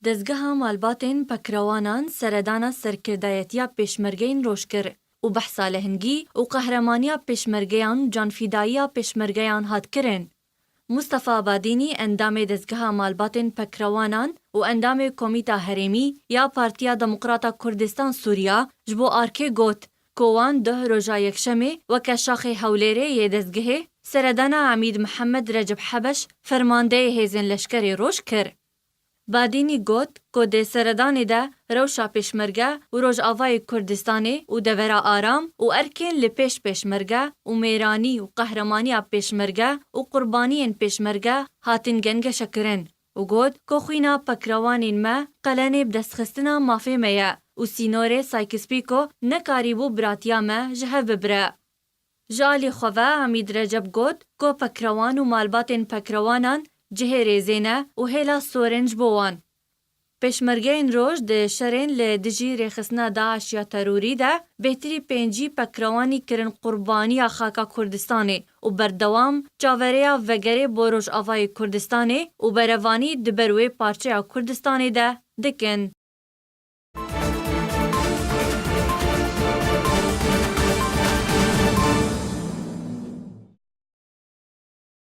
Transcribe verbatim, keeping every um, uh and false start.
Dezgeha Malbatên Pekrewanan seredana serkirdayetiya Pêşmergeyên Roj kir û behsa lehengî û qehremaniya Pêşmergeyan û canfîdayiya Pêşmergeyan hat kirin. Mustafa Badînî, endamê Dezgeha Malbatên Pekrewanan û endamê Komîta Herêmî ya Partiya Demokrata Kurdistan Sûriya ji bo Arkê got ku wan duh roja Yekşemê weke şaxê Hewlêrê yê dezgehê seredana Emîd Mihemed Receb Hebeş, fermandeyê hêzên leşkerê Roj kir. Badînî got ku di seredanê de rewşa Pêşmerge û Rojavayê Kurdistanê û devera aram û erkên li pêş Pêşmerge û mêranî û qehremaniya Pêşmerge û qurbaniyên Pêşmerge hatin gengeşekirin û got ku xwîna pekrewanên me qelenê bi destxistina mafê me ye û sînorê Sykes-Picot nekarîbû biratiya me ji hev bibire. Ji alî xwe ve Emîd Receb got ku pekrewan û malbatên pekrewanan cihê rêzê ne û hêla sor in ji bo wan. Pêşmergeyên Roj di şerên li dijî rêxistina DAIŞ ya terorî de bêhtirî pêncî pekrewanî kirin qurbaniya xaka Kurdistanê û berdewam çaverêya vegerê bo Rojavayê Kurdistanê û berevanî di ber wê parçeya Kurdistanê de dikin.